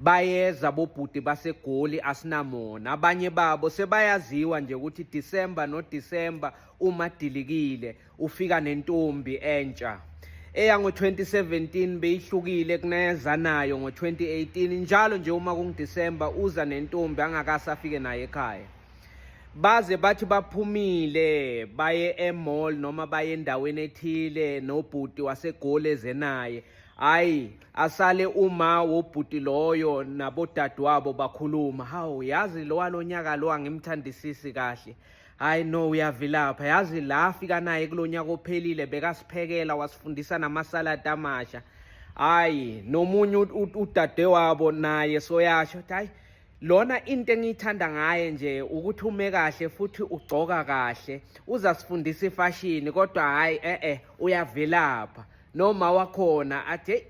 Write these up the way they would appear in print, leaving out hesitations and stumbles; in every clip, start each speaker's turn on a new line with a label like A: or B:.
A: Bayeza bobhuti baseGoli, asinamona. Abanye babo sebayaziwa nje ukuthi December no December uma dilikile ufika nentombi entsha. Eya ngo-2017 beyihlukile kuneza nayo ngo-2018. Njalo nje uma kunguDecember uza nentombi angakase afike naye ekhaya. Baze bathi baphumile baye e-mall noma baye endaweni ethile nobhuti waseGoli ezenaye. Hayi, asale uma wobhuti loyo nabodadewabo bakhuluma. Hawu, yazi lo walonyaka lo angimthandisisi kahle. Hayi no, uyavilapha. Yazi la afika naye kulonyaka ophelile bekasiphekela, wasifundisa namasaladi amasha. Hayi, nomunye udadewabo naye soyasho ukuthi hayi lona into engiyithanda ngaye nje ukuthi ume kahle futhi ugcoka kahle, uzasifundisa ifashini, kodwa hayi uyavilapha. Noma wakhona athi hey,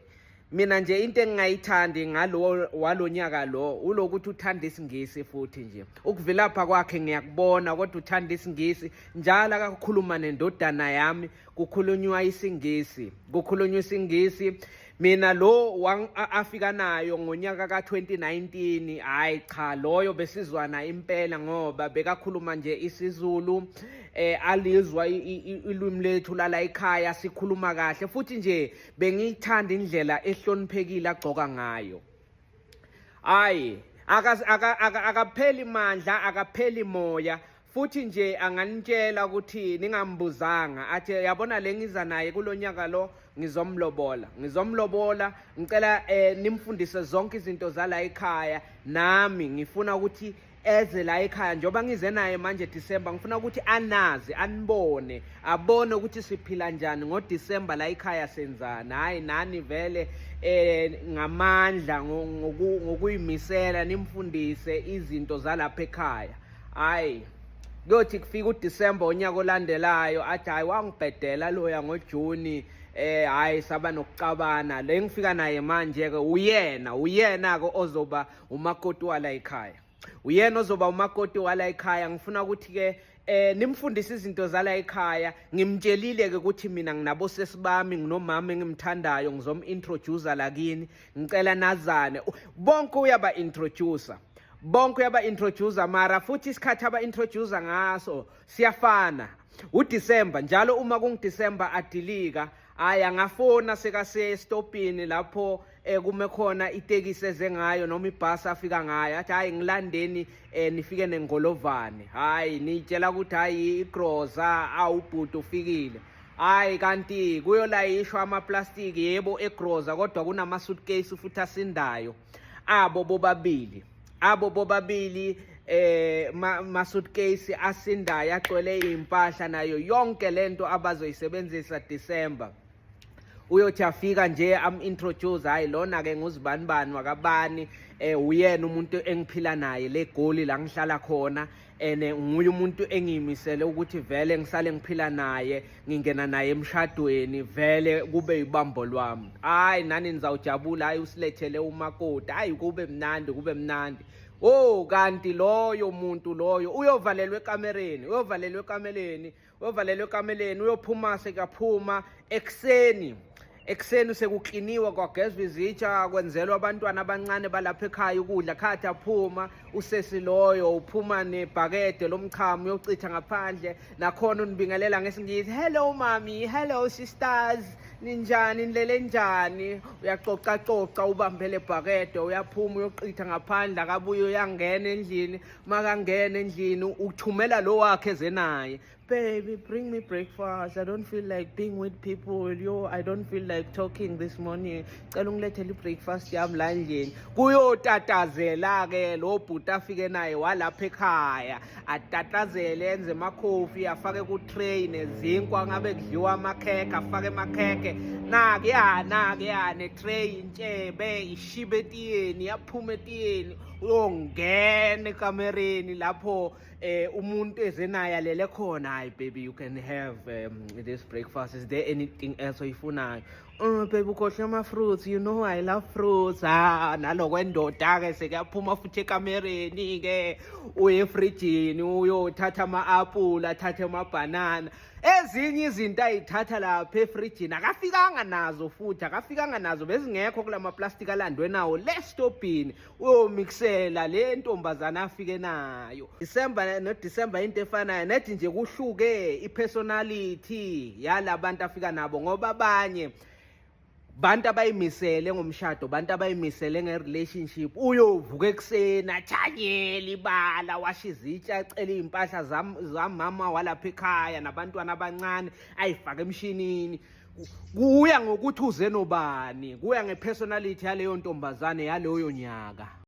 A: mina nje into engingayithandi ngalo walonyaka lo ulokuthi uthanda isiNgisi, futhi nje ukuvilapha kwakhe ngiyakubona, kodwa uthanda isiNgisi. Njalo akakhuluma nendodana yami kukhulunywa isiNgisi, kukhulunywa isiNgisi. Mina lo afika nayo ngonyaka ka-2019, hayi cha, loyo besizwana impela ngoba bekakhuluma nje isiZulu, alizwa ilwimi lethu lala ekhaya, sikhuluma kahle, futhi nje bengiyithanda indlela ehloniphekile agcoka ngayo. Hayi, akapheli mandla, akapheli moya, futhi nje anganitshela ukuthi ningambuzanga athi yabona le ngiza naye kulonyaka lo ngizomlobola, ngizomlobola, ngicela nimfundise zonke izinto zala ekhaya. Nami ngifuna ukuthi eze la ekhaya njengoba ngize naye manje December, ngifuna ukuthi anazi, anibone, abone ukuthi siphila njani ngoDecember la ekhaya, senzani. Hayi nani vele ngamandla ngokuyimisela nimfundise izinto zalapha ekhaya. Hayi, kuyothi kufika uDecember onyaka olandelayo athi hayi, wangibhedela loya ngoJuni, hayi saba nokuxabana. Le ngifika naye manje ke uyena, uyena ke ozoba umakoti wala ekhaya, uyena ozoba umakoti wala ekhaya. Ngifuna ukuthi ke nimfundise izinto zala ekhaya. Ngimtshelile ke ukuthi mina nginabo sesi bami, nginomama engimthandayo, ngizom-introduce la kini, ngicela nazane bonke. Uyaba introduce bonke, uyaba introduce, mara futhi isikhathi aba introduce ngaso siyafana, uDecember njalo. Uma kunguDecember adilika, hayi angafona sekase stopini lapho kume khona itekisi eze ngayo noma ibhasi afika ngayo, athi hayi, ngilandeni, nifike nengolovane. Hayi, nitshela ukuthi hayi igroza, awubhuti ufikile. Hayi, kanti kuyolayishwa amaplastiki yebo egroza, kodwa kunama suitcase futhi asindayo abo bobabili, abo bobabili ma suitcase asindayo agcwele impahla nayo yonke lento abazoyisebenzisa December. Uyothi afika nje am introduce, hayi lona ke nguzibanibani wakabani, uyena umuntu engiphila naye le Goli la ngihlala khona, ene nguye umuntu engiyimisele ukuthi vele ngisale ngiphila naye, ngingena naye emshadweni, vele kube ibambo lwami. Hayi nani nizawujabula, hayi usilethele umakoti, hayi kube mnandi, kube mnandi. Oh, kanti loyo muntu loyo uyovalelwa ekamereni, uyovalelwa ekameleni, uyovalelwa ekameleni. Uyophuma sekaphuma ekuseni, ekuseni sekukliniwa, kwagezwa izitsha, kwenzelwa abantwana abancane balapha ekhaya ukudla. Khathi aphuma usesi loyo uphuma nebhakede lomchamo, uyochitha ngaphandle. Nakhona unibingelela ngesiNgisi, "Hello mami, hello sisters, ninjani, nilele njani?" Uyacoca coca, ubambele bhakede, uyaphuma uyochitha ngaphandle. Akabuye, uyangena endlini. Makangena endlini uthumela lo wakhe ezenaye, "Baby, bring me breakfast. I don't feel like being with people. Yo, I don't feel like talking this morning. Cela ungilethele i-breakfast yami la endlini." Kuyotatazela-ke lo bhuti afike naye walapha ekhaya, atatazele, enze amakhofi, afake ku-tray nezinkwa, ngabe kudliwa amakhekhe, afake amakhekhe. Nakuya, nakuya ne-tray intshebe ishibe etiyeni, yaphuma etiyeni, uyongena ekamereni lapho umuntu ezenaye alele khona. "Hayi baby, you can have this breakfast. Is there anything else oyifunayo?" Babe, ukhohlwe ama-fruits, you know I love fruits." Ah, nalokwendoda-ke sekuyaphuma futhi ekamereni-ke, uye efrijini, uyothatha ama-apula, athathe amabhanana, ezinye izinto ayithatha lapha efrijini akafikanga nazo futhi, akafikanga nazo, bezingekho kula maplastiki alandwe nawo le stobhini, uyomikisela le ntombazana afike nayo. December noDecember into efanayo, nethi nje kuhluke i-personality yalabantu afika nabo, ngoba abanye bantu abayimisele ngomshado, bantu abayimisele nge-relationship. Uyovuka ekuseni, athanyele ibala, washe izitsha, acele iy'mpahla zamama walapha ekhaya nabantwana abancane, ayifake emshinini. Kuya ngokuthi uze nobani, kuya nge-personality yaleyo ntombazane yaleyo nyaka.